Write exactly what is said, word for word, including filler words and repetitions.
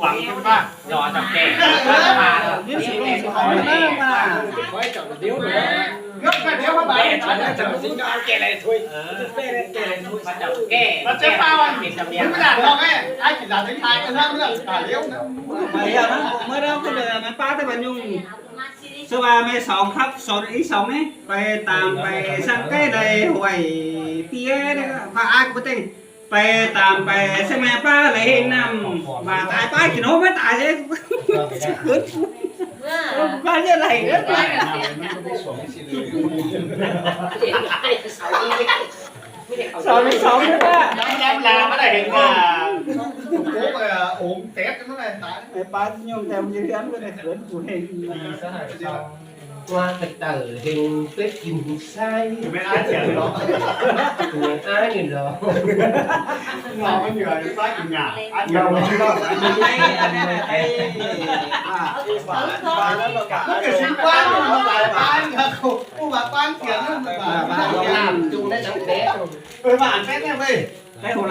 Quảng cái bác. Rồi, chọc kè. Biết sự công sự khó hơn đó mà. Gấp cái đéo mà. Kè, chọc kè này thôi. Chọc kè. Nó chết tao à. Không có đàn đâu ấy. Ai chỉ là tiếng Thái cái lắm nữa. Tài liếu nữa. Mày giờ nó, mới đó cái đời mày ba tới bà Nhung. Sư ba mẹ sống khắp sống ý sống ấy. Phải tạm phải sang cái này hoài tía đấy. Mà ai cũng có thể. Pay tam pay, seng me pa le năm, ba tai pa ki no me tai le. Ba ye lai. Sáu mươi sáu đấy ba. Năm năm là bắt đầu hiện là. Ốm tép cái này tai. Pay pa ñu tem như thế ăn cái này khớn cu hên. Qua cái tờ hình tuyết kim sai. Mẹ ai chả đó. Mẹ ai nhìn đó. Nó mới nhờ đến bác nhà. Ăn nhiều mà. Nó cái sinh quan nó phải bán là không. Không mà bán tiền nó mà. Làm chung đấy chẳng thế. Ơi bạn phép em ơi. Cái hồ